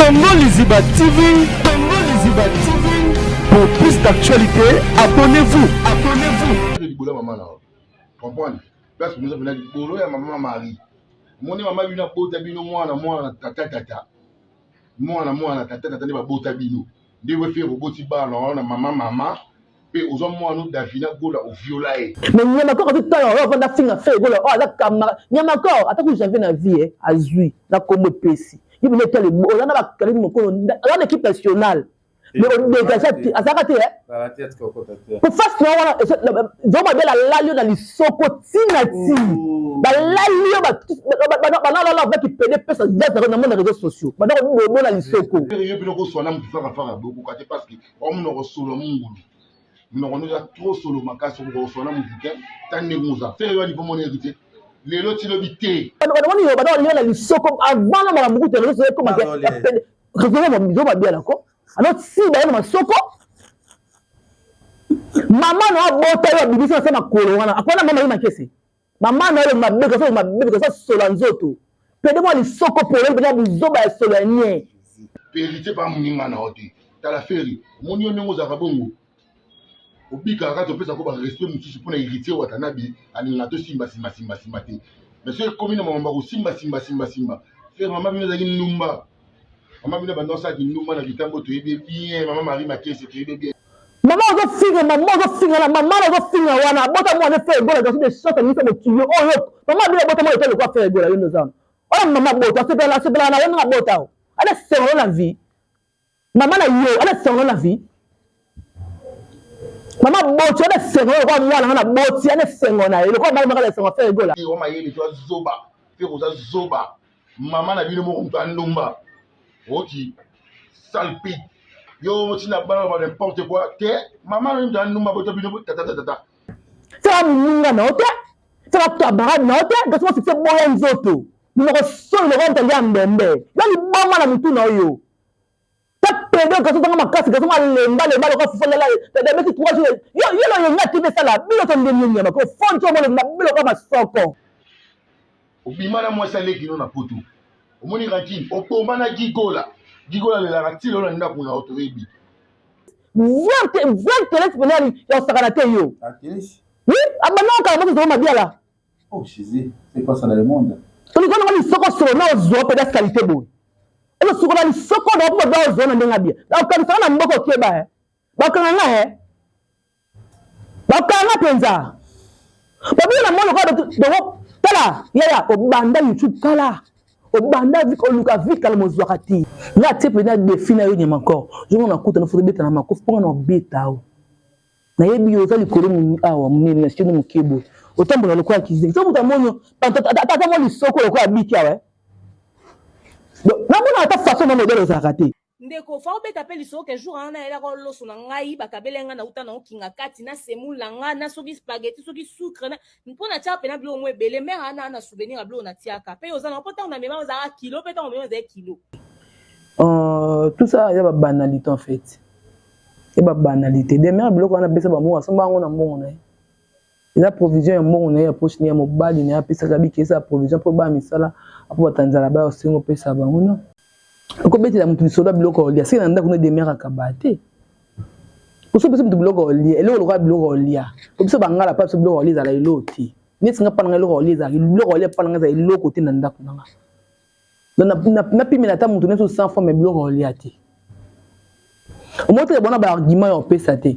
Congo Liziba TV, Congo Liziba TV. Pour plus d'actualités, abonnez-vous, abonnez-vous. Libolo ya mama na yo. Comprendre? Place boza pena libolo ya mama Marie. Moni mama bino abota bino mwana mwana tata tata. Mwana mwana tata tata nde babota bino. Nde wefe oboti bana wana mama mama mpe ozwa mwana Davina Gola oviola ye. Mais Nyamakor azwi temps oyo avanda afinga Ferre Gola oyo aza camarade Nyamakor ata ku janvier na vie eh, azwi na kombo epesi yo bino etali oza na bakalini mokolo oza na équipe nationale mais odegage te azalaka te eh. po face na wana zo mabe lalali yo na lisoko ntina ti balali yo banalala avec pede pesa gaz na mona réseaux sociaux banda kobobo na lisoko yo bino koswana motu faka faka bokoka te parce que omonoko solo mungulu monoko eza trop solo makasi okoka koswana motu te ta ndenge oza fere yo alipo mona héritier lelo ti lobi te banamoni yo banda kolia na lisoko avant na makambo kutu réseaux sociaux ekoma réseau mabiala ko alors si baye na masoko mama na abota yo abimisi na se makolo wana akona mama ye makese Mama na yo mabe kasa mabe kasa sola nzoto. Pede mwa lisoko polo mpenza buzoba ya solo ya nie. Verite pa moninga na yo te. Tala Ferre, omoni yo ndenge ozalaka bongo. Obikaka kaka topesa ko ba respect mosusu mpo na Heritier Watanabe alingaka tosimba simba simba simba te. Mais soki ekomi na makambo ya kosimba simba simba simba, Ferre mama bino ezalaki ndumba. Mama bino banda osala kindumba na kitambo toyebi bien, mama Marie Makese toyebi bien. Mama ozofinga mama ozofinga na mama ozofinga wana abota mwana Ferre Gola garçon de chance alingisa mokili oyo mama abino abota mwana etali lokola Ferre Gola yo nde oza wana oyo mama abota asepela asepelaka na yo ndenge abota o ana esengo na vie mama na yo ana esengo na vie mama aboti ana esengo lokola mwana nga na boti ana esengo na ye lokola mama maka na esengo Ferre Gola mayele to zoba Ferre oza zoba mama na bino moko moto andumba oki sale pig yo otina bana ba n'importe quoi te mama na moto andumba bota bino tata tata sala moninga na yo te sala camarade na yo te kasi mosusu boya nzoto monoko solo lokola moto alia mbembe yo liboma na motu na yo ta pede kasi ozanga makasi kasi malemba lemba lokola fufu lala pede abeti 3 jours yo yo loyenga te besala bino to ndenge nini nyama ko fonti omona mabe lokola masoko Obima na mwasi ya leki no na poto. Omoni rancune, oboma na Gigola. Gigola alelaka ti lelo na ndako na yo toyebi. Vrai telesi pena ya kosakana te yo. Oui, abanda kokala moto zolo mabiala. Oh Jésus, c'est quoi ça dans le monde? Olingo nango lisoko solo na ozwa peda salite boye. Ozosukola lisoko na mpo baza ozwa na ndenge abia. Okanisaka na mboka okeba eh. Bakanga nga eh. Bakanga mpenza. Babino na molo kaka dongo tala yaya obanda YouTube kala. Obanda oluka vie kala mozwaka te. Nga tie mpenza defi na yo nyama encore. Zongo nakuta na foto beta na makofi mpo nga na obeta yo. Nayebi yo oza likolo awa monene na sino moke boye. Otambola lokola kizengi. Soki moto amoni yo ata mwa lisoko lokola biki awa. Eh. Namona ata façon na modèle ozalaka te. Ndeko fa obeta pe lisolo ke jour wana nayelaka yo loso na ngai bakabela nga nauta na okinga kati na semoule na nga na soki spaghetti soki sucre na mpo natiaka pena biloko mo ebele mare ana na souvenir ya biloko natiaka pe oza na mpo ntango na mema ozalaka kilo pe ntango mema ezali kilo. Tout ça eza ba banalité en fait eza ba banalité demeure biloko wana apesa ba mbongo asomba yango na mbongo na ye eza provision ya mbongo na ye ya poche na ye ya mobali na ye apesaka biki eza provision mpo baya misala apo bata nzala baya osengo opesa bango non okobetela moto lisolo ya biloko ya kolia seke na ndako no demeure akaba te oso opesi moto biloko ya kolia eloko lokola biloko ya kolia po biso bangala pa biso biloko ya kolia ezala eloko te neti nga mpa na nga eloko ya kolia ezala biloko ya kolia mpa na nga ezala eloko te na ndako na nga Donc napimela ata moto nyonso 100 francs mais biloko olia te. Omoni te bona ba argument ya opesa te.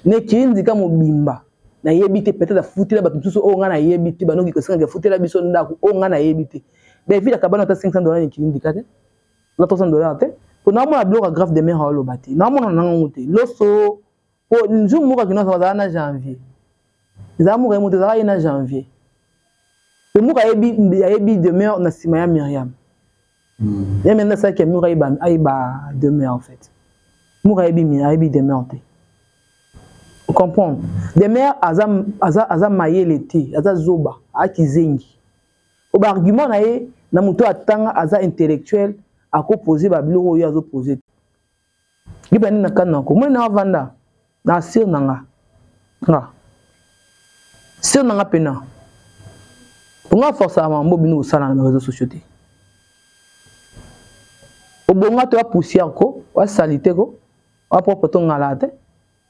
Ne kirindika mobimba nayebi te peut-être afutela bato mosusu oyo ngai nayebi te banoki kosenga afutela biso ndako oyo ngai nayebi te. David akabana ata 500 dollars na kirindika te. Na 300 dollars te. Po naomona biloko ya grave de mer aoloba te. Naomona nango te. Loso po jour moko akinosa bazala na janvier. Ezala moko ye moto ezalaka ye na janvier. Pe moko ayebi ayebi demeure na sima ya Myriam. Mm. Ya Myriam asalaki ya mur ayeba ayeba demeure en fait. Moko ayebi ayebi demeure te. Comprendre. Demeure aza aza aza mayele te, aza zoba, akizengi. Po ba argument na ye na moto atanga aza intellectuel ako poser ba biloko oyo azo poser. Giba nini na kanda ko moni na vanda na sir na nga nga sir na nga pena nga force ya mambo bino kosala na réseaux sociaux te. Obonga to ya poussière ko, wa salite ko, wa propre to ngala te.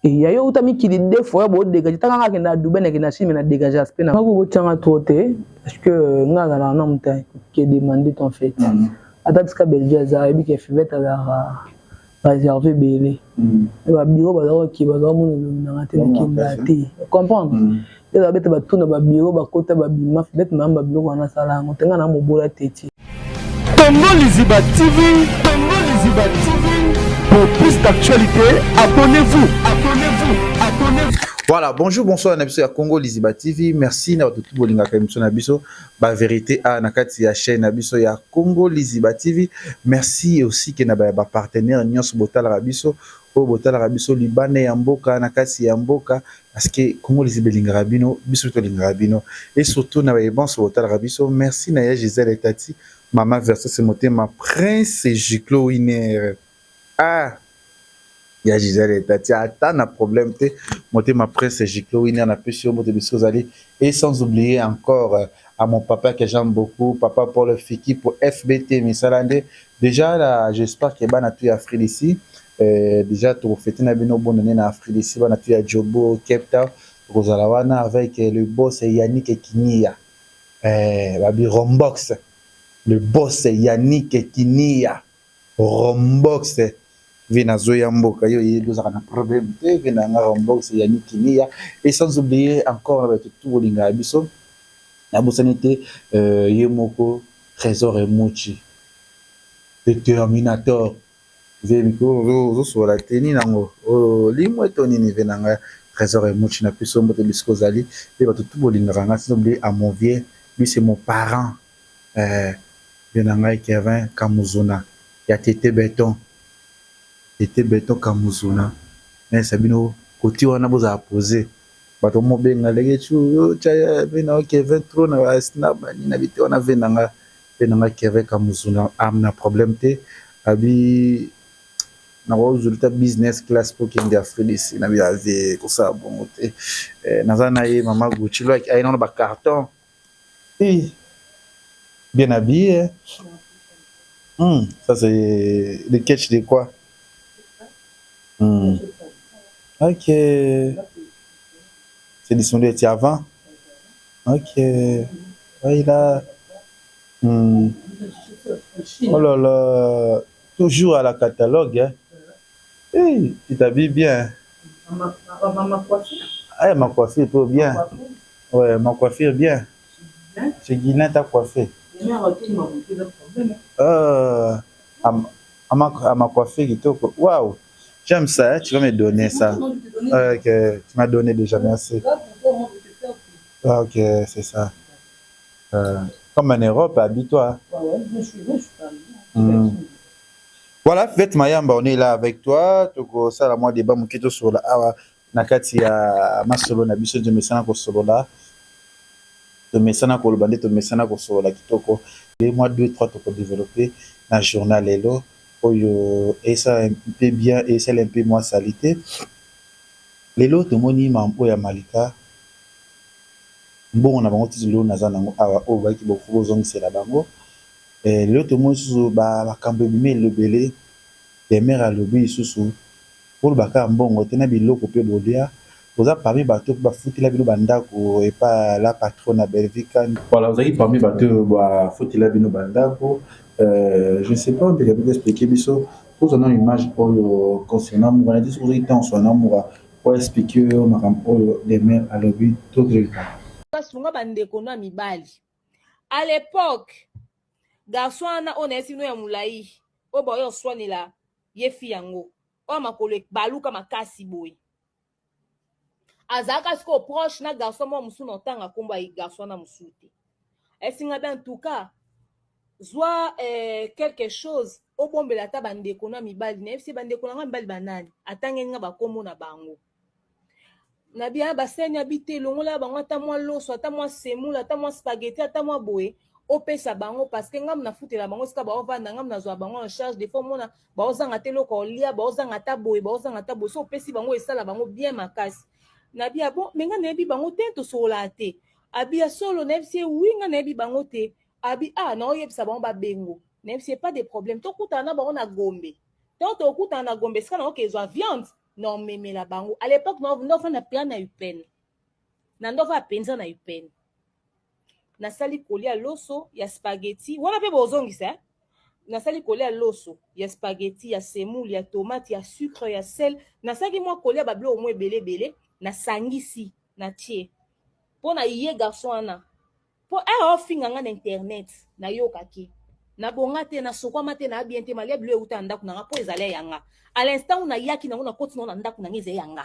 Et ya yo uta mikili deux fois bo dégager tanga nga kenda Dubaï na kenda Chine na dégager aspect na. Ko botianga trop te parce que nga na na muta qui demande en fait. Ata bisika Belgique aza yebi ke Fivette azalaka réservé ebele. Ba bureau bazalaka ki bazalaka mona elongi na nga te na kenda te. Comprendre? Eza bete batuna ba bureau bakota babima Fivette mayamba biloko wana asala yango te nga na mobola te ti. Congo Liziba TV, Congo Liziba TV. Pour plus d'actualités, abonnez-vous, abonnez-vous, abonnez-vous. Voilà, bonjour, bonsoir na biso ya Congo Liziba TV. Merci na bato tout bolingaka émission na biso ba vérité a na kati ya chaîne na biso ya Congo Liziba TV. Merci aussi que na ba, ba partenaires nyonso botalaka biso oyo botalaka biso libanda ya mboka na kati ya mboka parce que Congo Liziba elingaka bino, biso tolingaka bino et surtout na ba banso botalaka biso. Merci na ya Gisèle Etati, Mama Versus Motema, Prince Giclo Winner. Ah ya Gisèle Etati ata na problème te motema Prince Giclo Winner na pesi yo mbote biso ozali et sans oublier encore à mon papa que j'aime beaucoup, papa Paul Fiki pour FBT Misalande. Déjà là, j'espère que bana tout ya Afrique ici déjà to fêter na bino bonne année na Afrique ici bana tout ya Jobo Cape Town kozala wana avec le boss Yannick Kinia babi Rombox, le boss Yannick Kinia Rombox ve nazoya mboka yo yebi ozalaka na problème te ve na nga Rombox Yannick Kinia et sans oublier encore na bato tout bolingaka biso nabosani te ye moko Trésor Emuchi le Terminator ve mikolo ozosola te nini yango limwe to nini ve na nga Trésor Emuchi na biso mbote bisika ozali pe bato tout bolingaka nga sans oublier à mon vieux, lui c'est mon parent ve na ngai Kevin Kamuzuna ya Tete Beton, Tete Beton Kamuzuna nayesa bino koti wana bozala posé bato mobenga leke chu tya ve na Kevin trop na ba snap nini na bite wana ve na nga Kevin Kamuzuna am na problème te abi nakozwa ta business class po kende Afrique ici na bi ave kosala bongo te naza na ye mama Gucci lo aye na ba carton et bien habillé. Ça c'est le catch de quoi? Ok. C'est disponible avant. Ok. Ouais, là. Oh là là. Toujours à la catalogue. Hein. Hey, tu t'habilles bien. Ma coiffure. Ah, ma coiffure, toi bien. Ouais, ma coiffure bien. C'est Guilain t'a coiffé. À ma coiffure, waouh. J'aime ça, hein? Tu vas me donner ça. Ok, tu m'as donné déjà, merci. Ok, c'est ça. Comme en Europe, habille-toi. Ouais, je suis pas. Voilà, Fivette Mayamba, on est là avec toi. Toko sala moi débat moketo sur la awa na kati ya masolo na biso de mesana ko solola. De mesana ko lobande, de mesana ko solola kitoko. Deux mois, 2 3 toko développer na journal elo oyo et ça un peu bien et ça un peu moins salité. Lelo tomoni mambo ya Malika. Mbongo na bango titi lelo naza nango awa oyo bayaki beaucoup bozongisela bango. Lelo tomoni susu ba makambo ebimi elobele Demeure alobi lisusu boloba kaka mbongo te na biloko pe bolia boza parmi bato oyo bafutela bino bandako epa la patronne na Belgique. Voilà, ozalaki parmi bato oyo bafutela bino bandako. Je ne sais pas mbeka biko expliquer biso tozwa nano image oyo concernant Mura na biso ozalaki ntango sona Mura po expliquer oyo makambo oyo Demeure alobi tozoyoka. Basunga bandeko na mibali à l'époque garçon wana oyo nayesi bino ya molai oyo baoyo oswanela ye fi yango oyo makolo ebaluka makasi boye azalaka sikoyo proche na garçon moko mosusu na otanga nkombo ya garçon wana mosusu te esinga be en tout cas zwa quelque chose obombela ata bandeko na mibali nayebisi bandeko na nga mibali banani atangeli nga bakombo na bango na bia baseni abi te longola bango ata mwa loso ata mwa semoule ata mwa spaghetti ata mwa boye opesa bango parce que ngamu nafutela bango sika baovanda ngamu nazwa bango en charge des fois omona baozanga te eloko olia baozanga ata boye baozanga ata boye so opesi bango esala bango bien makasi na bia bon me nga nayebi bango te tosololaka te abi ya solo nayebisi ye wi nga nayebi bango te abi ah naoyebisa bango babengo. Nayebisi ye pas de problème, tokutana na bango na Gombe. Ntango tokutana na Gombe, esika nakoki ezwa viande, na omemela bango. À l'époque, ndofanda mpenza na UPN. Na ndofanda mpenza na UPN. Nasali kolia loso ya spaghetti wana mpe bozongisa, eh? Nasali kolia loso ya spaghetti, ya semoule, ya tomate, ya sucre, ya sel. Nasalaki mwa kolia babiloko mwa ebele ebele, nasangisi, natie mpo na ye garçon wana, mpo awa ofinga nga na internet. Nayokaki nabonga te, nasokwama te, na bien te, malia bilo euta na ndako na nga mpo ezali ya nga. À l'instant où nayaki nango, nakoti nango na ndako na nga, ezali ya nga.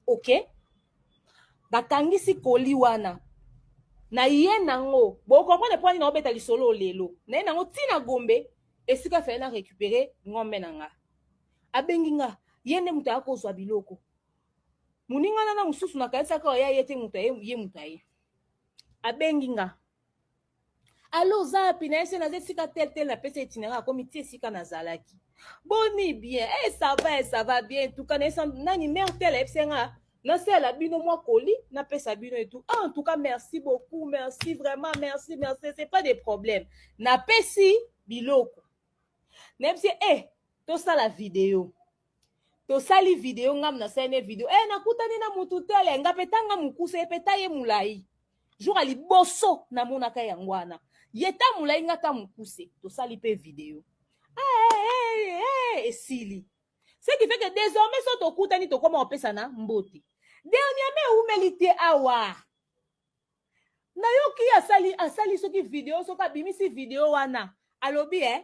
Ok, bakangisi koli wana na ye nango. Bocomprendre mpo nini naobeta lisolo lelo. Na ye nango ntina Gombe, esika fele na récupérer ngombe na nga. Abengi nga, ye nde moto aya kozwa biloko. Moninga nana mosusu nakanisaka oya ye te, moto aye, ye moto aye, abengi nga: "Alo, oza wapi?" Na ye se naza esika tel tel. Napesa itinéraire, akomi ti esika nazalaki. "Boni, bien?" "Eh, ça va, eh, ça va bien." Tuka na ye nani, mare tel ayebisi nga nasalela bino mwa koli, napesa bino et tout. "Ah, en tout cas merci beaucoup, merci vraiment, merci, merci." C'est pas des problèmes. Napesi biloko, nayebisi: "Eh, tosala video." Tosali video, ngam nasali ne video. Eh, nakutani na mutu tele, nga mpe tanga mokuse, ye mpe ta ye molai. Jour ya liboso namonaka yango wana, ye ta molai, nga ta mokuse. Tosali mpe video. Eh, eh, eh, esili. Ce qui fait que désormais so tokutani, tokóma kopesana mbote. Dernièrement, eumeli te awa, nayoki asali soki video, soki abimisi video wana, alobi: "Eh,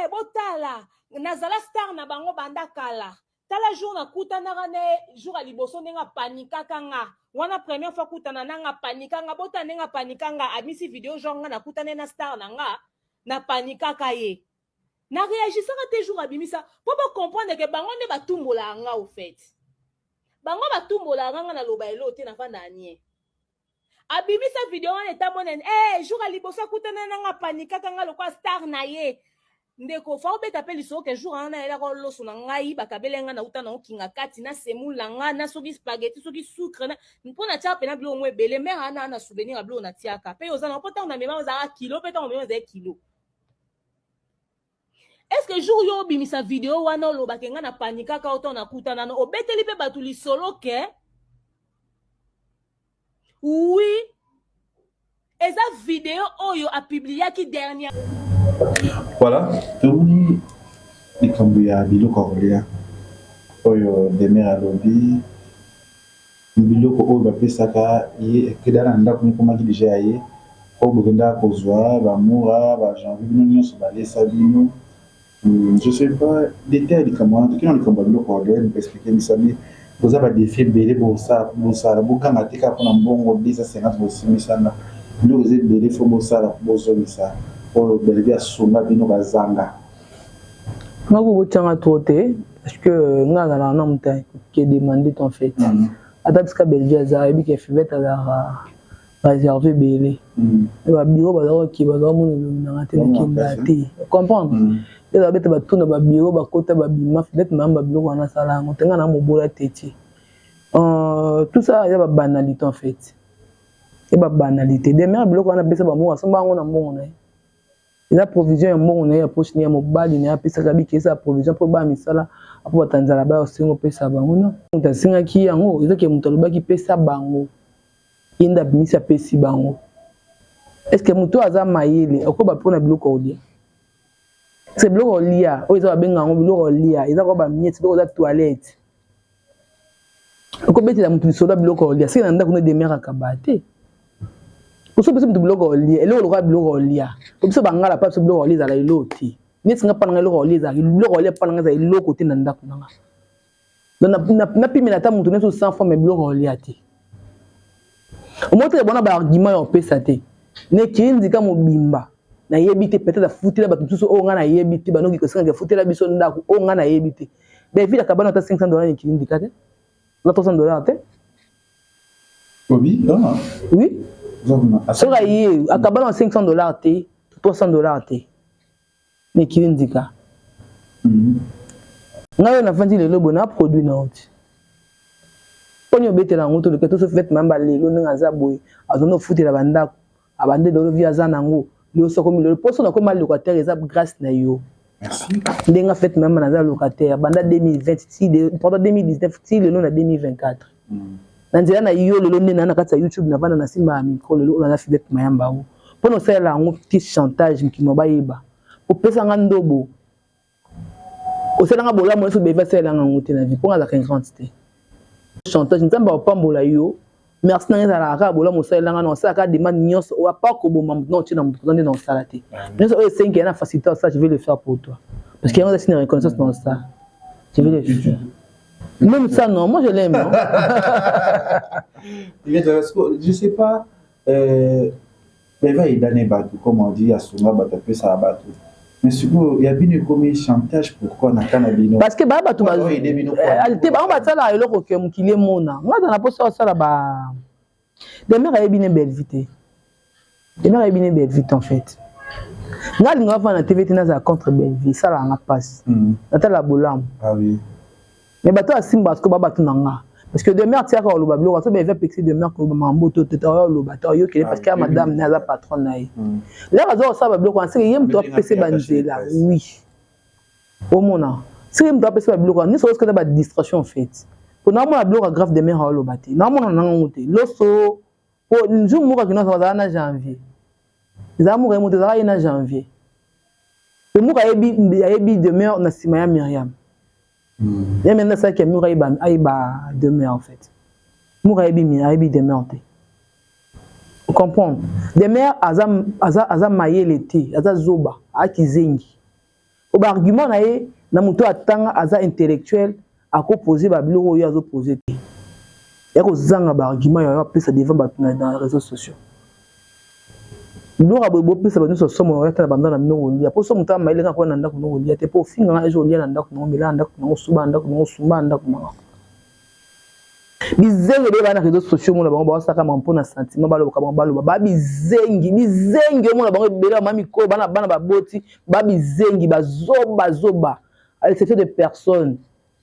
botala, nazala star na bango banda kala. Tala jour nakutanaka na ye, jour ya liboso, ndenge apanikaka nga wana. Première fois kutana na nga, apanika nga. Botala ndenge apanika nga." Abimisi video genre nga nakutana na star na nga, napanikaka ye. Naréagisaka te jour abimisa, mpo bocomprendre ke bango nde batumbolaka nga. Au fait, bango batumbolaka nga, nga naloba elo te, navanda nie. Abimisa video wana, etamona jour ya liboso akutana na nga, apanikaka nga lokola star na ye. Ndeko, fa obeta mpe lisolo ke jour wana nayelaka loso na ngai, bakabele nga, nauta na okinga kati na semoule na nga, na soki spaghetti, soki sucre, na mpo natiaka mpena biloko mo ebele. Mare wana na souvenir ya biloko natiaka mpe oza na mpo ntango na mema ozalaka kilo, mpe ntango mema ezali kilo. Est ce que jour yo obimisa video wana, olobake nga napanikaka oto nakutana no, obeteli mpe bato lisolo ke oui, eza video oyo apubliaki dernière? Voilà, tomoni likambo ya biloko ya kolia oyo Demer alobi, biloko oyo bapesaka ye ekeda na ndako, ekomaki déjà ya ye. Oyo bokendaka kozwa bamura, bajanvier, bino nyonso balesa bino. Je sais pas détail likambo wana. Tokina likambo ya biloko ya kolia, expliquer biso. Boza badéfis ebele, bosala, bosala, bokanga te kaka mpona mbongo 250. Bosimisanga biloko eza ebele, fo bosala, bozongisa oyo Bellevue asunga bino bazanga. Nga botianga trop te, parce que nga azalaka na moto ke demande en fait. Ata bisika Bellevue aza, ayebi ke Fivete azalaka réserve ebele. Babiro bazalaka bazala mona elongi nanga te, nakenda te, comprendre. Eza babeta batuna babiro, bakota, babima. Fivete mayamba biloko wana, asala yango te. Nga na mobola te ti. Tout ça eza babanalité en fait, eza babanalité. Demeure, biloko wana apesa bango, asomba yango na mbongo na ye. Eza provision ya mbongo na ye, ya poche ya mobali na ye apesaka biki. Eza provision mpo baya misala, apo bato nzala baya osenga opesa bango. No, moto asengaki yango, ezaki moto alobaki pesa bango, ye nde abimisi, apesi bango. Est ce que moto aza mayele okoba mpona biloko kolia? Parce biloko kolia oyo eza, babenga yango biloko kolia, eza kwa bamiettes. Biloko eza toilette, okobetela moto lisolo ya biloko kolia, soki na ndako no demeraka ba te. Oso biso moto biloko kolia, eloko lokola biloko kolia, po biso bangala pa biso biloko kolia ezala eloko te. Neti nga, mpa nanga eloko kolia ezala, biloko kolia mpa nanga ezala eloko te na ndako nanga. Donc napimela ata moto nyonso 100 fois, mais biloko kolia te. Omoi teke bona baargument ya opesa te. Nekiri ndika mobimba, nayebi te, peut-être afutela bato mosusu oyo ngai nayebi te. Banoki kosengaka afutela biso ndako oyo ngai nayebi te. Bevile akabana ata 500 $, nekiri ndika te na 300 $ te. Obi, ah. Oui, soki aye akabana 500 $ te, 300 $ te, nekili ndika. Ngai oyo nafandi lelo boye na produit na yo ti mponi obetela yango. Toluka toso Fete Mayamba lelo ndenge aza boye, azongi ofutela bandako, abande lelo vi aza nango. Lelo sokomi lelo poso nakoma locataire, eza grâce na yo. Ndenge fête mama naza locataire banda 2020 ti, pendant 2019 ti lelo na 2024. Na nzela na yo lelo nde naa na kati ya YouTube, navanda na nsima ya micro. Lelo oyo naza Fivette Mayamba o mpona osalela yango ti chantage mokili bayeba opesanga ndobo, osalanga bolamu nyonso. Beve asalelanga yango te na vie mpo nga azalaka ingrate te. Chantage, Nzambe akopambola yo. Merci nanga ezalaka kaka bolamu osalelanga na osalaka demande nyonso oyo apa koboma motu na otie na motu nde na osala te. Nyonso oyo esengi ya na facilité osala, je vais le faire pour toi parce que yango eza signe reconnaissance na osala. Je vais le faire même ça, non, moi je l'aime, hein. Je sais pas, Beva edane bato, comme on dit, asunga bato, apesaka bato, mais sikoyo ya bino ekomi chantage. Pourquoi na ka na bino? Parce que baya bato te, bango basalaka eloko ke mokili emona. Nga aza na mposa osala ba Demer ayebi ne Belle Vie te. Demer ayebi ne Belle Vie te. En fait, nga alinga avanda na TV te, nazala contre Belle Vie, esalaka nga mpasi. Natala bolamu. Mais bato asimba parce que ba bato na nga, parce que Demer tiaka koloba biloko so Belle Vie apekisi Demer koloba makambo to te, oloba te, oyokele parce que ya madame ne aza patron na ye. Lero aza kosala babiloko wana, seke ye moto apesi banzela. Oui, omona, seke ye moto apesi babiloko wana nyonso, osika ba distraction en fait. Po naomona biloko ya grave, Demer aoloba te, naomona nangango te. Loso po jour moko akino azala na janvier, ezala moko ye moto ezalaka ye na janvier pe moko ayebi Demer na nsima ya Miriam. Ye mende asalaki ya mur ayeba Demer. En fait, mur ayebi Demer te. Comprendre, Demer aza mayele te, aza zoba, akizengi. Po baargument na ye na moto atanga, aza intellectuel, akopose babiloko oyo azopose te, ya kozanga baargument yayo apesa devant bato na réseaux sociaux. Biloko ya boye bopesa bato nyonso somo oyo tala banda na bino kolia. Po so moto amayele kaka koya na ndako nango kolia te, po ofinganga ezo olia na ndako nango, mela na ndako nango, suba na ndako nango, sumba na ndako nango. Bizengi ebele baa na réseaux sociaux, omona bango baosaka ma mpona sentiment, balobaka bango baloba babizengi bizengi. Omona bango ebele bama mikolo, bana bana baboti babizengi, bazobazoba, à l'exception de personne.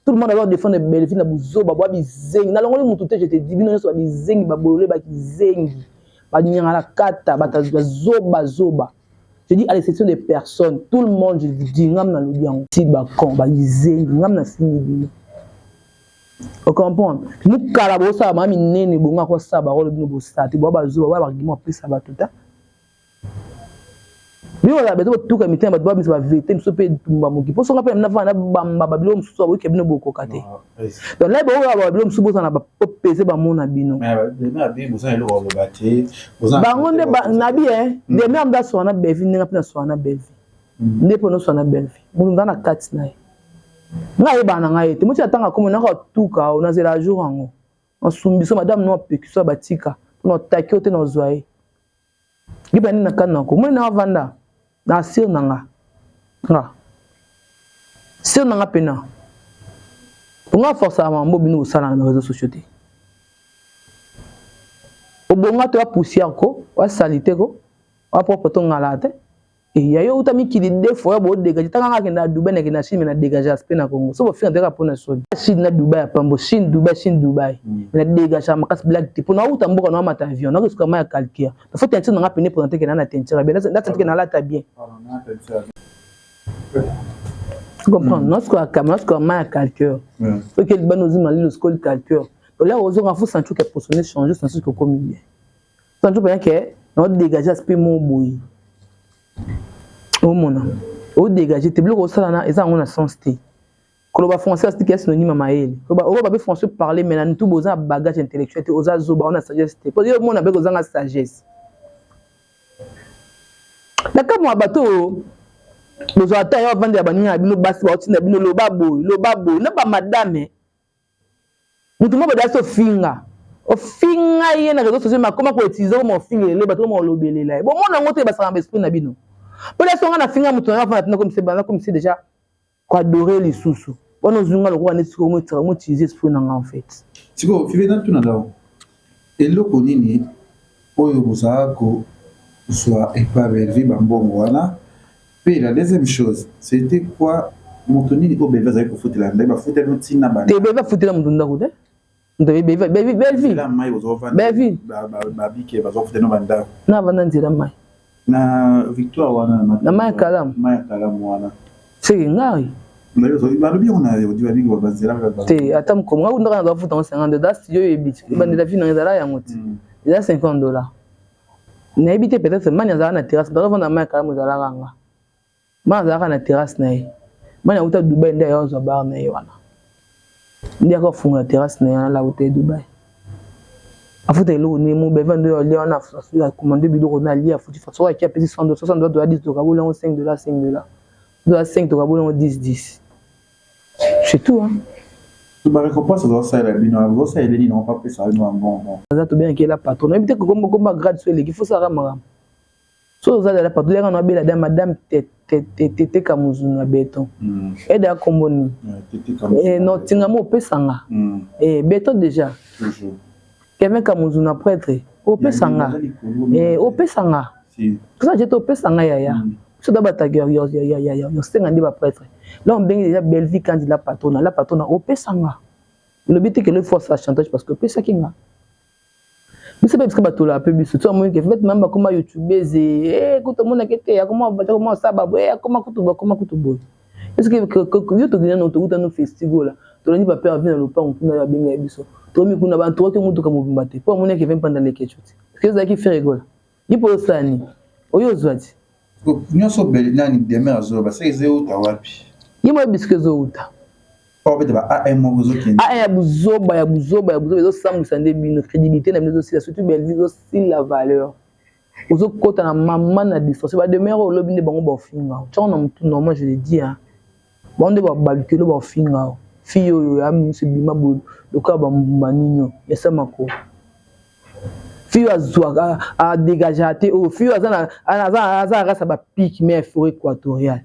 Tout le monde aza défendre Belleville na buzoba bwa bizengi. Nalongoli mutu te, je te dis, bino nyonso babizengi, babolole, bakizengi, banyangala kata, bato bazobazoba. Je dis à l'exception de personnes, tout le monde, je vous dis, ngam nalobi yango ti bacon babizengi, ngam nafingi bino. Ocomprendre, mokala bosala maa minene bongo akosala barole bino bosala te, bwa bazoba, bwa baargument apesa bato ta bino bazala beto botuka mitema bato, babimisa bavérité mosusu mpe etumba moki. Mpo songa mpe nafana nabamba babilo mosusu aboyoka bino bokoka te. Donc lai boyoka babilo mosusu, bozala bopese bamona bino bango nde nabi Demer nde aswaka na Belvi, ndenge mpe naswaka na Belvi, nde mpo noswaka na Belvi. Moto nza na kati na ye, ngai ayebaka na ngai ete moti atanga komo naka tuka o nazela jour yango nasumbi so madame no apekisa batika mpona otaki yo te, nazwa ye liba nini na kani nako moni na avanda na sire na nga, nga sire na nga mpena nga forçaka mambo bino kosala na réseaux sociaux te. Obonga te, wa poussière ko, wa saleté ko, wa propre to ngala te. Ya yo uta mikili deux fois bodégage. Tanga nga akende na Dubai, nakende na Chine, me na dégage aspect na Congo. So bofinga teka mpona soni. Chine na Dubai ya pambo, Chine, Dubai, Chine, Dubai, me na dégage makasi, blague te. Mpona auta mboka na wamata avion, nakosuka ma ya calcaire. Faut teinture nanga pene présente ke na na teinture bien, na teinture ke nalata bien. Comprendre, nasuka nasuka ma ya calcaire, soki libanda ozima lilo sikoli calcaire, olaka ozonga, faut sentir ke positionner change, sentir ke okomi bien, sentir mpenza ke na odégage aspect mo boye. Omona odégage te, biloko osala na eza yango na sens te. Koloba français asitiki ya synonyme ya mayele. Okoba mpe français parler, mais na ntubu oza na bagage intellectuel te, oza zoba, ona sagesse te. Po yo omona mpe kozanga sagesse na kamwa ya bato oyo bozwa ata yo avandela baninga na bino basi, baotinda bino loba boye, loba boye na bamadame. Motu moko badasi ofinga ofinga ye na réseau sociaux, makoma koutiliser koma ofingelele bato, koma olobelela ye. Bomona yango te, basaka na baesprit na bino. Mpo lasi onga nafinga moto na yo afanda tina komisa banda komisa déjà koadorer lisusu wana ozwinga lokola neti sikoyo moutiliser esprit na nga en fait. Sikoyo Five, natuna ndao eloko nini oyo bozalaka kozwa epa Belvi, bambongo wana? Mpe la deuxième chose, c'était quoi? Moto nini oyo Belvi azali kofutela ndai? Bafuteli ntina? Te, Belvi afutela moto ndako te. Moto Belvi Belvi babike bazofutela bandako. Na avanda nzela mai. Na victoire wana na mai ya kalamu. Mai ya kalamu wana. Seke ngai. Balobi yango na audio babiki banzela. Te ata mokomo ngai kundaka naza futa ngo 50 dollars studio oyebi ti ebandela vie nanga ezala yango ti eza 50 dollars nayebi te peut-être mani azalaka na terrasse baza vanda mai ya kalamu ezalaka nga mani azalaka na terrasse na ye mani auta Dubai nde aya azwa bar na ye wana nde aka fungola terrasse na ye wana lauta ye Dubai afuta eloko nini mo beva nde alia wana akomande biloko na alia afuti soki aki apesi 100 dollars 60 dollars 10 tokaboli yango 5 dollars 5 dollars dollars 5 tokaboli yango 10 10 c'est tout hein. Ba récompense ozosalela bino ozosalela nini yango bapesa bino bambongo? Aza tobengaki la patron nayebi te komba grade so eleki fosaka makambo so oza la patron yaka na abela da madame tete kamuzunu ya beton ede akombo nini no tingamo opesanga beton déjà Kevin Kamuzuna prêtre opesanga opesanga toza je te opesanga yaya biso da bataki yosenga nde baprêtre là obengi déjà Bellevue Kandi la patrona la patrona opesanga elobi te kelo force ya chantage parce que opesaki nga biso mpe bisika batolaka mpe biso to amoni ke fete mame bakoma youtubese kutu omonaki te akoma osala boye akoma kutu bakoma kutu boye eske yo tokenda no tokuta no festigola tolandi bapere avi na lopango kuna babenga ya biso tomi kuna bantoki motuka mobimba te mpo amonaki eve mpanda lekeco te eske ezalaki feregola ye mpo osala nini oyo ozwa ti nyonso bele nani demer azoloba seke ezouta wapi? Ye moko bisika ezouta obeta ba am moko ezokende am ya buzoba ya buzoba ya buzoba ezosambwisa nde bino crédibilité na bino ezosila surtout Bellevue ezosila valeur ozokota na mama na distraction bademere oyo olobi nde bango baofinga ntango na motu normal je le dis hein bango nde babalukelo baofinga fille oyo ya miso ebima boye lokola bambuma nini ya samako fille oyo azwaka adégagea te oyo fille oyo aza na rasa bapique mais forêt équatoriale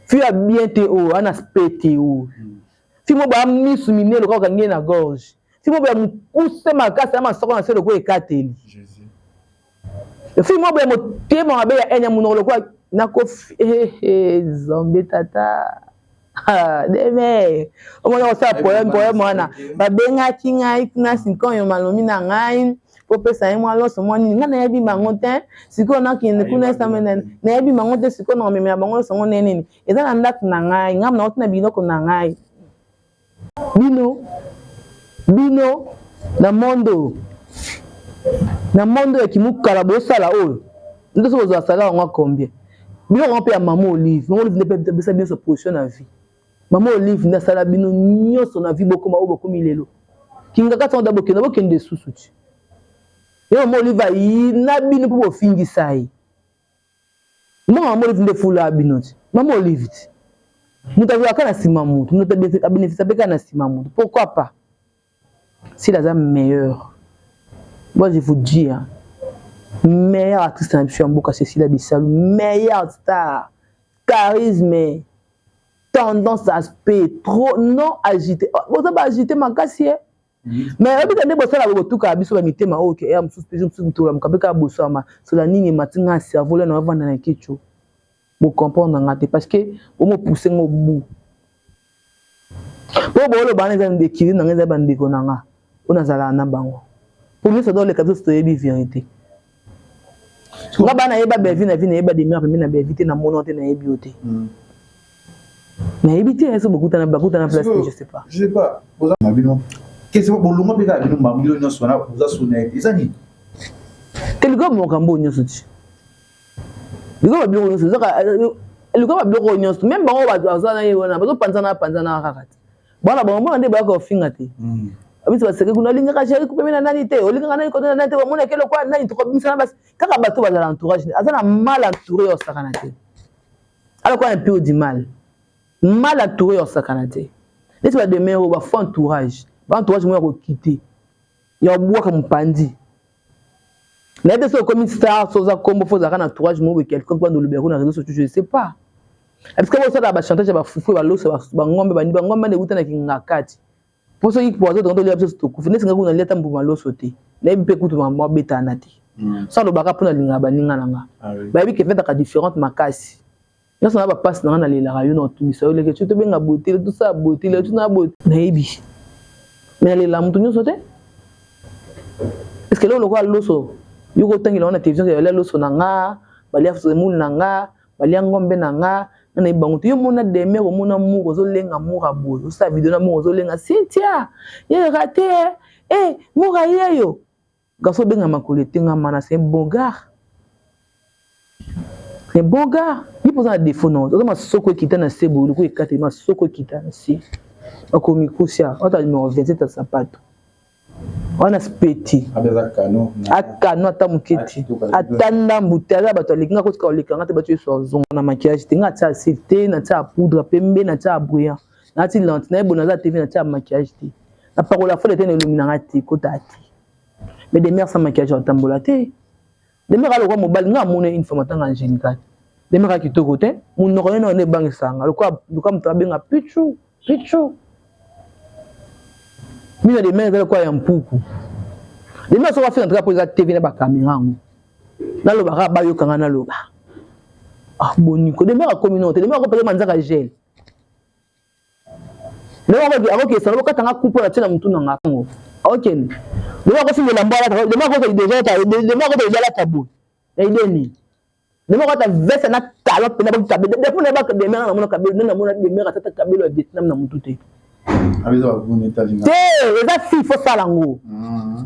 fille oyo abien te oyo ana spe te oyo fille moko baya misu minene lokola okangi ye na gorge fille moko ya mokuse makasi ya masoko na se lokola ekateli fille moko ya motema mabe ya ene ya monoko lokola nakofi zombe tata deme omona kosala poème poème wana babengaki ngai kuna sikoyo malomi na ngai po pesa ye mwa loso mwa nini ngai nayebi bango te sikoyo nakende kuna esame nayebi bango te sikoyo nakomemela bango loso ngo nde nini eza na ndako na ngai ngai nauti na biloko na ngai bino bino na monde oyo na monde ya kimukala bosala oyo nde soki bozwa salaire yango combien biloko yango mpe ya mama Olive mama Olive nde mpe apesa bino position na vie mama Olive nde asala bino nyonso na vie bokoma oyo bokomi lelo kingaka ntango da bokende bokende susu ti ye mama Olive ayina bino mpo bofingisa ye mbongo mama Olive nde fula bino ti mama Olive ti moto azwaka na nsima moto moto abénéficie mpe kaka na nsima moto pourquoi pas s'il aza meilleur moi je vous dis hein, meilleur artiste na biso ya mboka Cecilia Bisalu meilleur star charisme tendance aspect trop non agité boza baagité makasi ye mais oyebika nde bosala botukaka biso bamitema oyo ke ya mosusu mpe mosusu tolamuka mpe kaka boswama sola nini emati nga cerveau lena ovanda na kicho bocomprendre nga te parce que bomopousse ngo bu mpo booloba wana eza ndekili na nga eza bandeko na nga oyo nazalaka na bango po nyonso doleka biso toyebi vérité nga bana yeba Bellevue na vie nayeba demeure pembe na Bellevue te namona te nayebi yo te nayebi te so bokutana bakutana place te je sais pas je sais pas boza na bino kese bolongo mpe kaka bino bamilo nyonso wana boza suna ete eza nini te likoyo makambo oyo nyonso ti likoyo babiloko nyonso ezaka likoyo babiloko oyo nyonso meme bango baza na ye wana bazopanzana panzana kaka te bana bango mona nde bayaka kofinga te biso baseke kuna olingaka chéri kupemi na nani te olingaka nani kota na nani te omonake lokola nani tokobimisana basi kaka bato bazala entourage aza na mal entouré osakana te alors quoi un peu du mal mal entouré osakana te neti bademere oyo bafo entourage ba entourage moko ya kokite ya kobwaka mopanzi nayebi te soki okomi star so oza kombo fo ozalaka na entourage moko boye quelconque bando olobela kuna réseau sociaux je sais pas parce que bosala bachantage ya bafufu baloso bangombe bandi bangombe nde euta na kingakati mpo soki poison tongo tolia biso tokufi neti nga kuna lia ata mbuma loso te nayebi mpe kutu makambo abetana te so alobaka mpo nalingaka baninga na nga bayebi ke fetaka différente makasi nyonso na bapasi na nga nalelaka yo na otungisa yo leke ti tobenga boye te tosala boye te leke na boye nayebi me nalela moto nyonso te est ce que lelo lokola loso yo kotangela ngo na télévision ya loso na nga Balia semoule na nga, balia ngombe na nga, nga nayebi bango te. Yo mona demeure, omona mur, ozolenga mur ya boye, osala video na mur ozolenga Cynthia, ye rate eh, eh mur ayeyo. Garçon obenga makolo etengama na c'est un bon gars. C'est un bon gars. Ye mpo oza na défaut na oza masoko ekita na se boye lokola ekateli masoko ekita na se. Bakomikusia, ata numero 27 ya sapato. Wana speti. Akano ata moke te. Ata ndambu te aza bato aleki nga kotika koleka nga te bato yesu azonga na maquillage te nga atia asile te na tia poudre pembe na tia brillant na ti lente na ye naza TV na tia maquillage te. Na pakola fode te na elongi na nga te kota te. Mais des mères sans maquillage atambola te. Des mères alokwa mobali nga amona une fois matanga Angelica. Des mères kitoko te munoko ye nde ebangisa nga lokwa lokwa moto abenga pichu pichu. Mino des mères eza lokwa ya mpuku. Des mères soki afika ntraka po eza TV na ba caméra yango. Nalobaka bayoka nga naloba. Ah boniko des mères akomi no te des mères akopesa manzaka gel. Ndenge akokende salon bokata nga coupe na tie na mutu na nga ngo. Akokende. Ndenge akosimba elamba alata, ndenge akokende deja alata, ndenge akokende alata boye. Na idee nini? Ndenge akota veste na talon pena boki kabelo. Depuis na baka demere na mona kabelo, na mona demere atata kabelo ya Vietnam na mutu te. Te, eza fi faut sala ngo.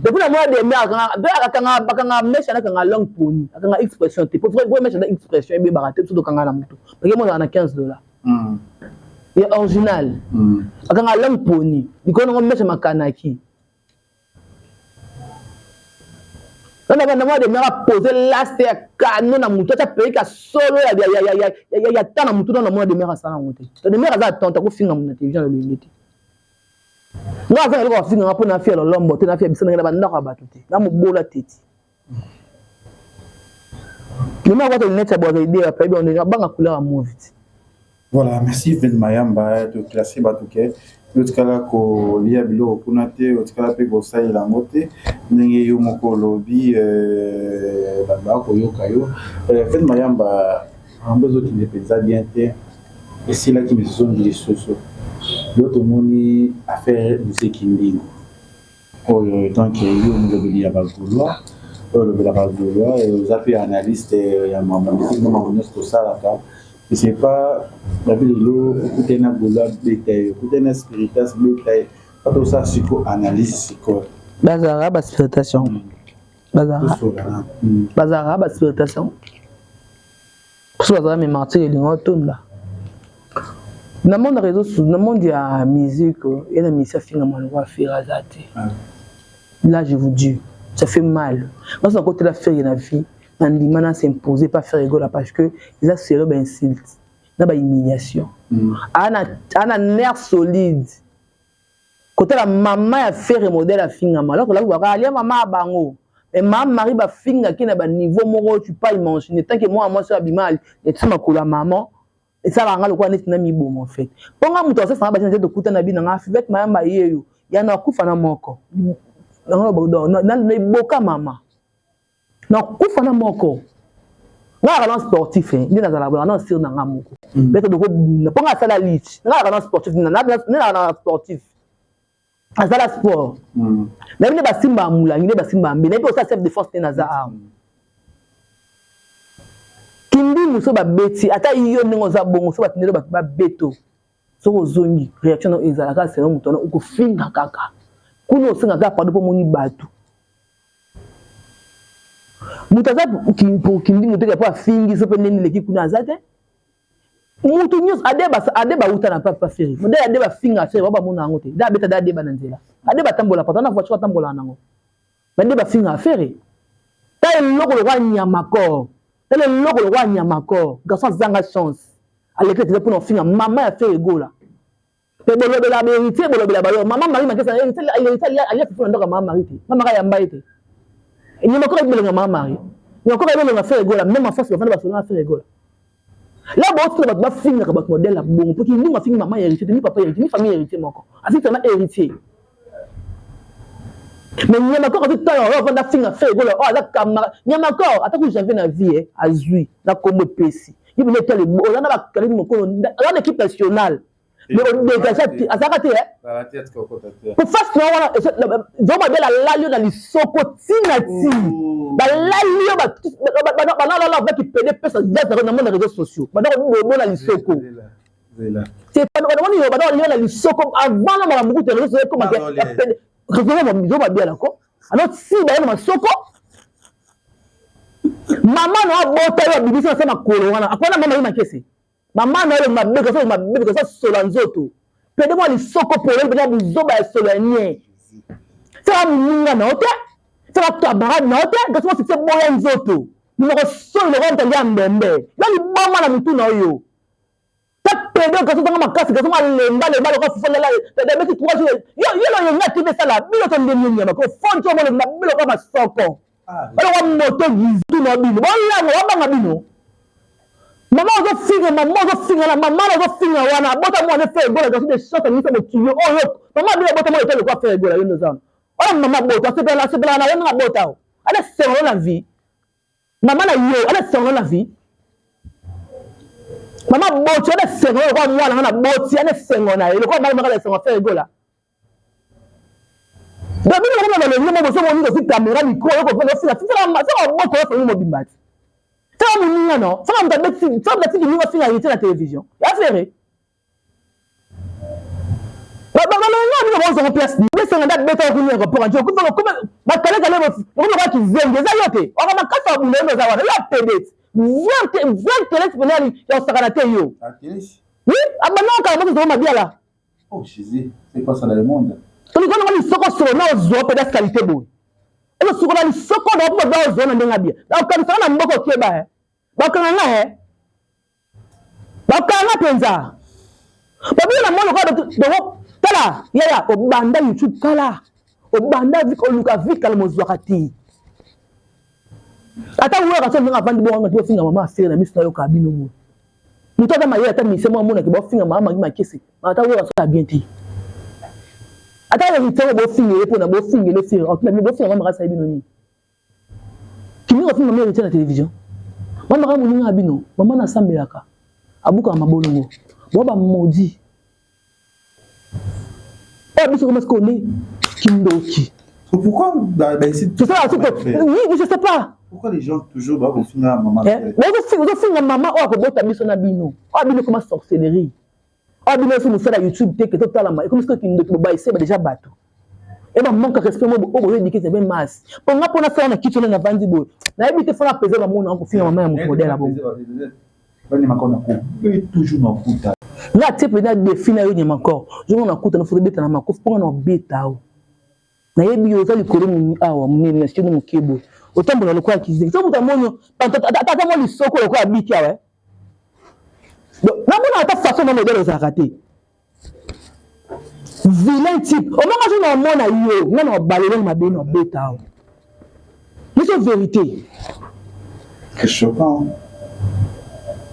Depuis na mona demere akanga, de akanga bakanga mèche na kanga longue pony, akanga expression te. Pour vrai mèche na expression ebebaka te, biso tokanga na mutu. Parce que moi na 15 dollars. Ya original akanga langue poni likolo nango mèche makanaki nana banda mwa demere apose laste ya kano na motu atya perike ya solo ya ta na motu nana mwana demere asala yango te to demere aza atente akofinga moto na télévision na loyenge te nga aza na eloko afinga nga mpo na afia lolombo te na afia biso ndenge na bandako ya bato te na mobola teti Lema kwa lunette ya boza idée ya payebi on banga couleur ya mauve ti. Voilà, merci Ven Mayamba, to classer bato ke otikala kolia biloko kuna te, otikala mpe kosalela yango te ndenge yo moko olobi euh, bato bakoyoka yo. Euh, Ven Mayamba, yango ezokende mpenza bien te, esilaki mais ezongi lisusu. Yo tomoni affaire Mzee Kindingu. Oyo tant que yo molobeli ya ba gaulois oyo olobelaka gaulois oza pe analyste ya makambo ya musique na makambo nyonso tosalaka je sais pas babi lelo okutani na gaulois beta ye okutani na spiritas beta ye bato osala siko analyse sikoyo bazalaka ba spiritas yango bazalaka bazalaka ba spiritas yango Soki bazala me martyr elinga otonda. Na monde ya réseau na monde ya musique ye na musicien afinga maloba Ferre aza te. Ah. Là je vous dis, ça fait mal. Nga soki nakotela Ferre na vie, na ndima na s'imposer pas Ferre Gola parce que eza sérieux ba insulte na ba humiliation. Mm. Ana ana nerf solide. Kotala mama ya Ferre modèle afingama alors que la alia mama ya bango mais mama Marie bafingaki na ba niveau moko tu pas imaginer tant que mwana mwasi abima neti makolo ya maman esalaka nga lokola neti na miboma en fait mpo nga moto asasanga basi nete tokuta na bino nga Fivette Mayamba yeyo ya na akufa na moko na eboka mama Nakufa na moko. Nga azalaka na sportif eh, nde nazalaka boye na sir na nga moko. Mm. Bete doko bunda po nga asala lich. Nga azalaka na sportif na na na sportif. Azala sport. Mm. Na bino basimba mulangi nde basimba mbe. Na bi osala self défense nde naza awa. Mm. Kindingu so babeti ata yo ndenge oza bongo so batindeli bato babeto soki ozongi réaction na ezalaka selon moto wana okofinga kaka kuna osenga kaka pardon mpo omoni bato moto aza kindingu te mpo afingi so mpe ndenge eleki kuna aza te moto nyonso ade bauta na papa feri modele ade bafinga feri bao bamona yango te de abeta de adeba na nzela ade batambola pata na voiture atambolaka nango bande bafinga feri ta eloko lokola nyama kor tala eloko lokola nyama kor garçon azanga chance aleki ete mpona kofinga mama ya feri egola Pe bolobela ba héritier bolobela ba yo maman Marie Makesa héritier héritier alia fufu na ndako ya maman Marie te maman Marie ayamba ye te nyama koko ebelenga maman Marie nyama koko ebelenga Ferre Gola même en face bafanda basolo na Ferre Gola la botina bato bafingaka bato modèle ya bongo mpo kindingu afingi maman héritier te ni papa héritier ni famille héritier moko afingi seulement héritier mais nyama koko azwi ntango oyo afanda afinga Ferre Gola oyo aza camarade nyama koko ata ku janvier na vie azwi na kombo epesi ye bino etali oza na bakalini mokolo oza na équipe nationale. Mais odégage azalaka te po face na wana zo mabe lalali yo na lisoko ntina ti balali yo banalala avec pede pesa gaz na mona réseaux sociaux banda kobobo na lisoko banamoni yo banda kolia na lisoko avant na makambo kutu réseaux sociaux ekoma zo mabe alako alors si baye na masoko mama na abota yo abimisi na se makolo wana akwana mama ye makese. Mama na yo mabe kaza mabe kaza sola nzoto. Pede mwa lisoko polo pede buzoba ya solo ya nie. Sala muninga na yo te. Sala camarade na yo te. Kasi mwa succès boya nzoto. Monoko solo lokola moto alia mbembe. Yo liboma na mutu na yo. Ta pede kasi ozanga makasi kasi mwa lemba lemba lokola fufu lala. Pede abeti 3 jours. Yo yo loyenga TV sala bino to ndenge nyama ko fonto mo mabe lokola masoko. Balongwa moto gizu na bino. Bolangwa babanga bino. Mama ozofinga mama ozofinga na mama ozofinga wana abota mwana Ferre Gola garçon de chance alingisa mokili oyo mama bino abota mwana etali lokola Ferre Gola yo nde oza wana oyo mama abota asepela asepelaka na yo ndenge abota o ana esengo na vie mama na yo ana esengo na vie mama aboti ana esengo lokola mwana nga na boti ana esengo na ye lokola mama na esengo Ferre Gola. Donc bino bakoma balongi mo boso moni kosi caméra micro yo ko fina fina saka boko yo famille mobimba ti. Saka muninga no, saka mutu abeti, saka mutu atiki ninga finga héritier na télévision. Ya ferre. Ba ba balonga bino bozo ngo place ni. Bese nganda beta ko ni aéroport njo ko ko ba kale kale bo ko ko kizengi eza yo te. Oka makasa ya bulo ndo za wana ya pedete. Vrai vrai telesi pena ya osakana te yo. Oui, abanda kala moto zo mabiala. Oh Jésus, c'est quoi ça dans le monde? Oliko nango lisoko solo na ozwa mpenza salite boye. Ozo sukola lisoko na mpo ba ozwa na ndenge abia. Bakanisa na mboka okeba eh. Bakanga nga eh. Bakanga mpenza. Babino na mwana kwa dongo tala yaya obanda YouTube kala. Obanda oluka vie kala mozwaka te. Ata wera so ndenge avandi bongo ngati ofinga mama afere na miso na yoka bino boye. Moto aza mayele ata mise mwa monaki baofinga mama mangi makese ata wera so bien te. Ata héritier ngo bofingele pona bofingele fere okina bino bofinga mama makasi bino nini. Kimi kofinga mama héritier na télévision. Mama kaka moninga bino mama nasambelaka abukaka mabolongo bo ba maudit. Oyo biso koma sikoyo nde kindoki. Pourquoi bah, bah, ici, C'est ça, oui, je sais pas. Pourquoi les gens toujours ba kofinga maman? Eh, ozofinga mama oyo akobota biso na bino. Oyo bino koma sorcellerie. Oyo bino so mosala YouTube te ke totalama ekomi sikoyo kindoki bobayise ba déjà bato. E ba manque respect mo oyo bozo éduquer c'est bien masse. Po nga pona sala na kiti na vandi boye. Nayebi te fona peser ba mona kofinga mama ya moto modèle bongo. Nga atie mpenza defi na yo nyama encore zongo nakuta na foto beta na makofi mpo nga na obeta o nayebi yo oza likolo awa monene na sino moke boye otambola lokola kizengi soki moto amoni yo ata mwa lisoko lokola biki awa namona ata façon na modele ozalaka te vilain type omanga so na omona yo nga na obalelo na mabe na obeta awa biso vérité. C'est choquant.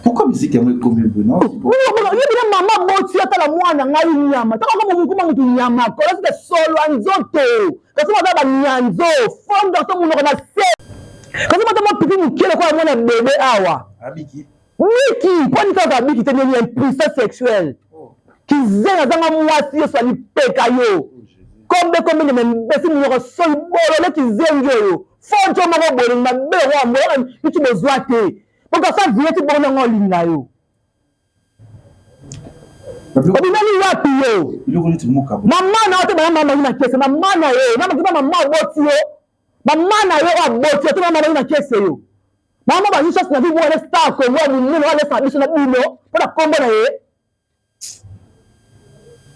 Pourquoi musique yango ekomi boye non? Yo bina mama boti atala mwana ngai nyama taka koma mokuma mutu nyama kola sika solo ya nzoto kasi baza banyanzo fond garçon monoko na se kasi bata mwa pipi moke lokola mwana bebe awa abiki Miki mpo nini kaka biki te nini impuissance sexuelle kizenga azanga mwasi yo swa lipeka yo kombe kombe nyama imbesi monoko soyi bolole kizengi oyo fonto moko bolingi mabe lokola mbola youtube ozwa te po kasa vie ti bongo nango olinga yo obimeli wapi yo mama na yo te bana mama na kese mama na yo na mama mama oboti yo mama na yo oyo aboti yo te mama na kese yo Mama bazwi chance na vie moko star Congo ya monene wana alesa biso na bino mpo na kombo na ye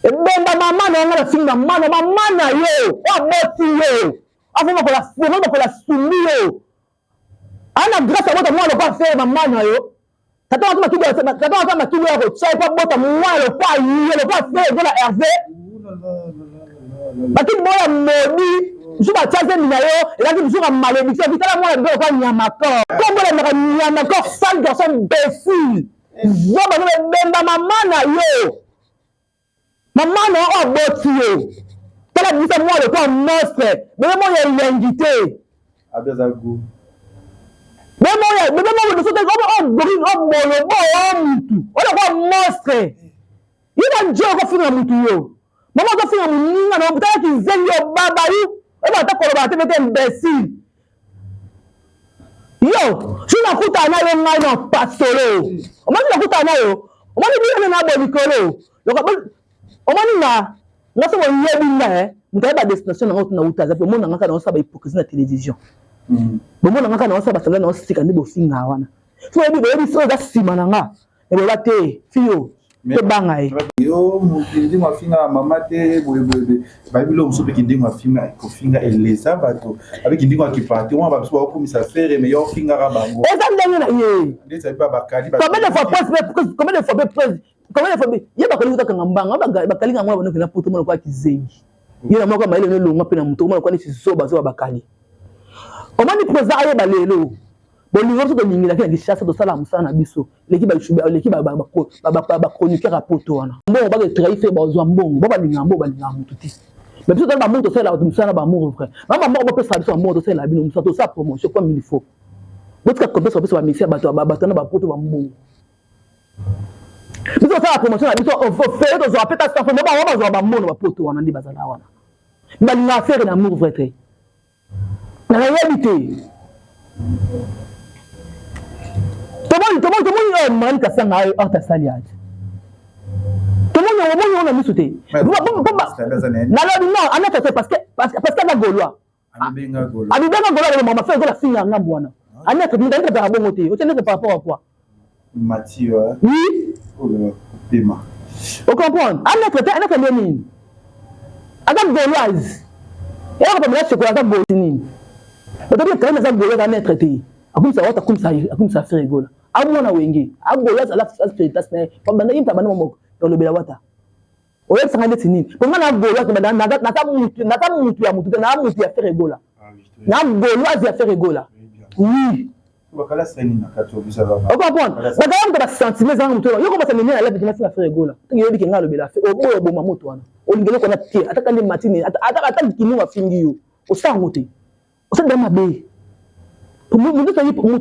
ebemba mama na yanga na finga mama na mama na yo oyo aboti yo afo bakola foma bakola sumbi yo ana grâce abota mwana lokola fere mama na yo tata wata makili tata wata makili ya kotia ye mpo abota mwana lokola ye lokola fere lokola Hervé bakili boya modi mosusu batya zemi na yo ezalaki mosusu ka malédiction akitala mwana bebe lokola nyamakor kombo elemaka nyamakor sale garçon imbécile zoba no ebemba mama na yo mama na yo oyo aboti yo tala bimisa mwana lokola monstre bebe moko ya elengi te bebe moko bebe moko biso te obolobo oyo mutu oyo lokola monstre. Yo ba njo okofinga mutu yo. Mama ozofinga muninga na tala kizengi yo baba yo. Oyeba ata koloba te mete imbecile. Yo, soki nakutana na yo ngai na pasolo. Omoni nakutana na yo. Omoni bino na bo likolo. Omoni nga nga soki oyebi nga eh, moto ayeba destination na nga otina uta aza mpe omona nga kaka naosala ba hypocrisie na télévision. Bomona nga kaka naosala basangani naosika nde bofinga wana. Soki oyebi boyebi soki oza nsima na nga Eloba te fille oyo tobanga ye. Yo kindingo afinga mama te boye boye bayebi biloko mosusu mpe kindingo afinga kofinga elesa bato abe kindingo akipaka te wana babiso bakokumisa fere me yo ofingaka bango eza ndenge na ye ndeti ayebi bakali combien de fois presse combien de fois presse combien de fois ye bakali kaka mbanga bakali yango banoki na poto mona kwa kizengi ye na moko mayele nelongwa mpe na moto omona kwa neti zoba zoba bakali omoni président ayeba lelo Bolingo biso tolingelaki na Kinshasa tosala mosala na biso leki ba leki ba ba chroniqueur ya poto wana mbongo bake trahir fe bazwa mbongo ba balinga mbongo balinga mutu te mais biso tala ba mbongo tosalela bato mosala na ba amour vrai ba mbongo bopesa biso mbongo tosalela bino mosala tosala promotion comme il faut botika kopesa kopesa ba misia bato bato na bapoto ba mbongo biso tosala promotion na biso ofele tozwa pe ta sanfo bango bazwa bambono bapoto wana nde bazala wana balinga affaire na amour vrai te Nayebi te. Tomoni tomoni tomoni oyo Mani Kasanga ayo Arthur asali aje. Tomoni omoni yango na miso te. Nalobi non, anata te parce que parce que aza Gaulois. Abibenga Gaulois. Abibenga Gaulois aloba mama Ferre Gola afinga ngambo wana. Anata anata par bongo te. Otie nete par rapport à quoi? Mathieu. Oui. Oh, pema. O comprendre? Anata te anata nde nini? Aza gauloise. Eloko pamela chocolat aza gauloise nini? Bato bi Karine aza gauloise anetre te. Akumisa wata akumisa akumisa Ferre Gola. Amona wenge. A gauloise ala spiritas na ye. Banda ye mpe banda moko. Tolobela wata. Oyebisa ngai ndeti nini? Po ngai na gauloise naza mutu naza mutu ya mutu te na mutu ya Ferre Gola. Na gauloise ya Ferre Gola. Oui. Ocomprendre bakala moto basentiment ezanga moto yo kobasa nene na labi na Ferre Gola ntango yoyebi ke ngai alobela fe oboya oboma moto wana olingi eloko wana te ata kandi matine ata kinu afingi yo osala yango te osala mabe moto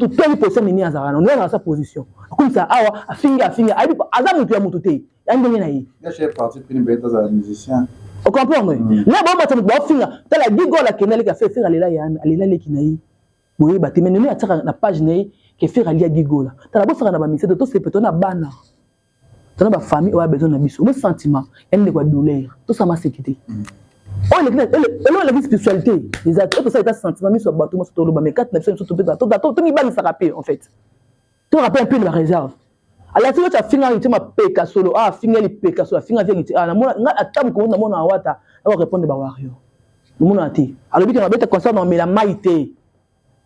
te ayebi position nini azalaka na azalaka sa position akomisa awa afingi afingi ayebi aza moto ya moto te ya ndenge na ye ocomprendre na bomata moto baofinga tala gigol akende aleki afe Ferre alela yana alela leki na ye boyeba te mais nene atiaka na page na ye ke Ferre alia gigola tala bosaka na bamisie to tosepe to na bana to na bafamille oyo besoin na biso mo sentiment ya ndeko ya douleur tosala maseki te oyo eloko eleki spiritualité eza te oyo tosala eza sentiment miso ya bato moso toloba mais kati na biso biso tomibangisaka mpe en fait toka mpe mpe na bareserve alati oyo afinga nti mapeka solo ah afinga lipeka solo afinga te nti ah namona nga ata mokolo namona awata ako répondre ba wario namona te alobi ke mabeta concert na mela mai te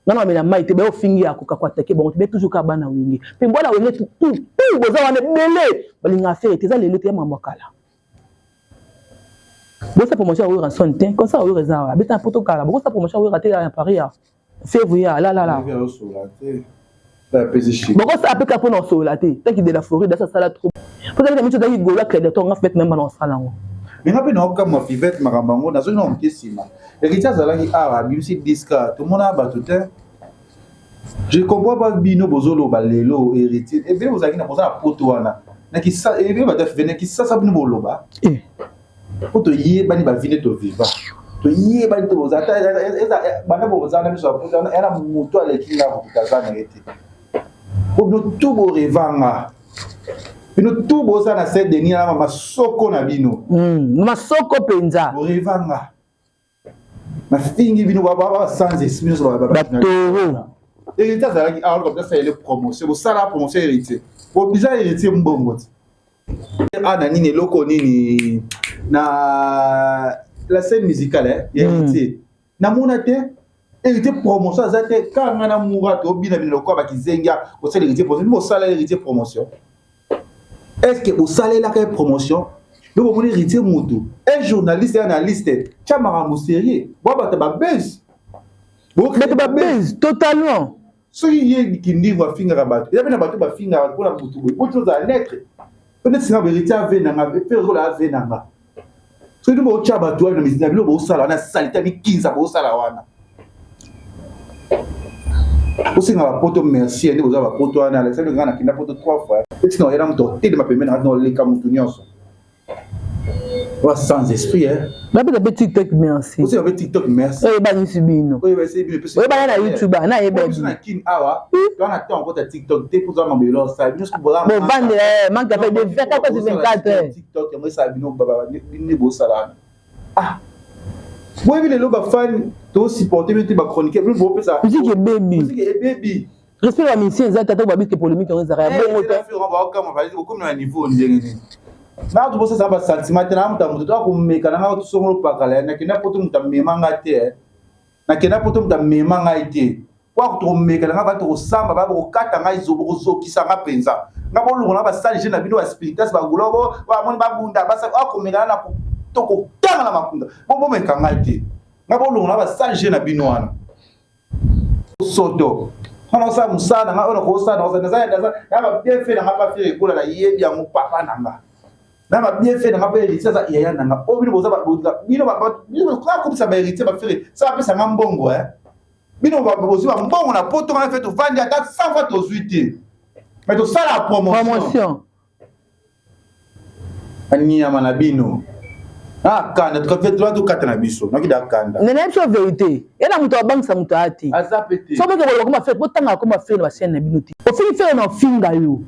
nga na mela mai te bayo fingi ya koka ko attaquer bango te mais toujours ka bana wenge pe bwana wenge tout tout boza wana ebele balinga affaire te eza lelo te ya mambo kala bosa promotion ya Werrason te concert ya Werra eza awa abeta na poto kala bokosa promotion ya Werra te ya Paris ya février la la la bokosala mpe kaka mpona osolola te tanki de la Floride asala trop mpo ezalaki na miso ezalaki golo acréditeur nga fete meme na osala yango me nga mpe naokamwa fivete makambo yango nazongi na moke nsima héritier azalaki awa abimisi diske tomona bato te je comprends pas bino bozoloba lelo héritier ebele bozalaki na boza na poto wana ebele bato ya fivete na kisasa bino boloba eh. Po toyebani ba vie nde toviva toyebani te boza ata banda boza na biso ya poto ya na moto aleki nga kokuta aza na ye te po bino tu borevanga bino tu boza na saint denis na masoko na bino masoko mpenza borevanga nafingi bino basanze esprit nyonso batoro héritier azalaki awa lokola asalele promotion bosala promotion héritier bobiza héritier mbongo te a na nini eloko nini na la scène musicale ya héritier namona te héritier promotion aza te kaka nga na mura tobina bino lokola bakizengi kosala héritier promotion bosala héritier promotion est ce que bosalelaka ye promotion yo bomoni héritier mutu un journaliste analyste tya makambo sérieux bwa bato babase bato babase totalement soki ye kindingo afingaka bato eza mpe na bato bafingaka mpona motu boye po tozala lettre po neti singa héritier ave nanga mpe ozola ave nanga soki bino botya bato wana na bino bosala wana salite mikinza bosala wana bosenga bapoto merci nde boza bapoto wana alexandre ngai nakenda poto trois fois eti na oyela moto otelema pembeni na ngai oleka motu nyonso. Wa sans esprit hein. Bapesa mpe TikTok merci. Osi bape TikTok merci. Oyo ebanisi bino. Oyo ebasi bino pesa. Oyo bana na YouTube na yeba biso na kin awa. To na temps kota TikTok te pour zama mbelo sa bino soki boza. Bo vande eh manque ya de 24 sur 24. TikTok yango esa bino baba bino bo sala. Ah. Boyebi lelo ba fan to supporter bino te ba chroniqueur bino bo pesa. Musique ebebi. Musique ebebi. Respect ba musiciens eza te ata babi ke polemique yango ezalaka ya bongo te. Okomi na niveau ndenge nini? Nga kutu bosasa ba sentiment te na moto ya moto to akomeka na nga tosongolo pakala ya nakenda poto moto amema nga te eh. Nakenda poto moto amema ngai te po akutu komeka na nga ba tokosamba ba bokokata ngai zobo kozokisa nga mpenza nga bolongo na basali je na bino ba spiritas bagula bo bamoni babunda basali akomeka na tokotanga na makunda bo bomeka ngai te nga bolongo na basali je na bino wana soto wana osala mosala na nga oyo nakosala na ba bienfait na nga pa fere ekola nayebi yango papa na nga na ba bienfait na nga mpe héritier aza yaya na nga oyo bino boza bino akomisa ba héritier ba fere sa apesa nga mbongo eh bino bozwi ba mbongo na poto nga na fe tovandi ata 100 fois tozwi te mais tosala promotion Banyama na bino. Ah, kanda tukafia tokata na biso nakida kanda. Nene biso verite. Ye na moto abangisa moto aya te. Aza pe te. So boke koloba koma fere botanga koma fere na ba chaîne na bino te. Ofingi fere na ofinga yo.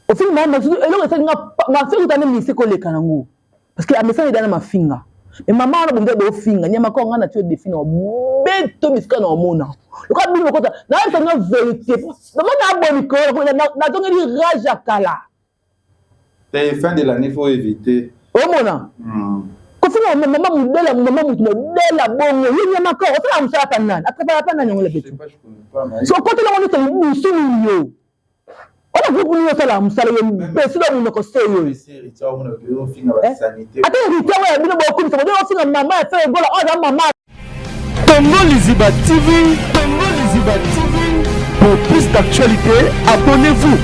Ofingi mama eloko esali nga ma fere utane mise koleka nango. Parce que amesana eda na mafinga. Mais mama wana bongo bofinga nyama ko nga na tio defi na beto bisika na omona. Loka bino kota na yebisa nga verite. Mama na boni ko na zongeli rage ya kala. Te fin de l'année faut éviter. Omona. Kofinga mama modèle mama mutu modèle bongo ye nyama ko osala mosala pa nani aprepara pa nani yango lepetu. So okotela ngo neti lusulu yo. Ona groupe nini osala mosala yo mbesi na monoko se yo. Ata héritier oyo ya bino bokumisa bozo ofinga mama ya Ferre Gola oyo aza mama. Congo Liziba TV, Congo Liziba TV. Pour plus d'actualités, abonnez-vous.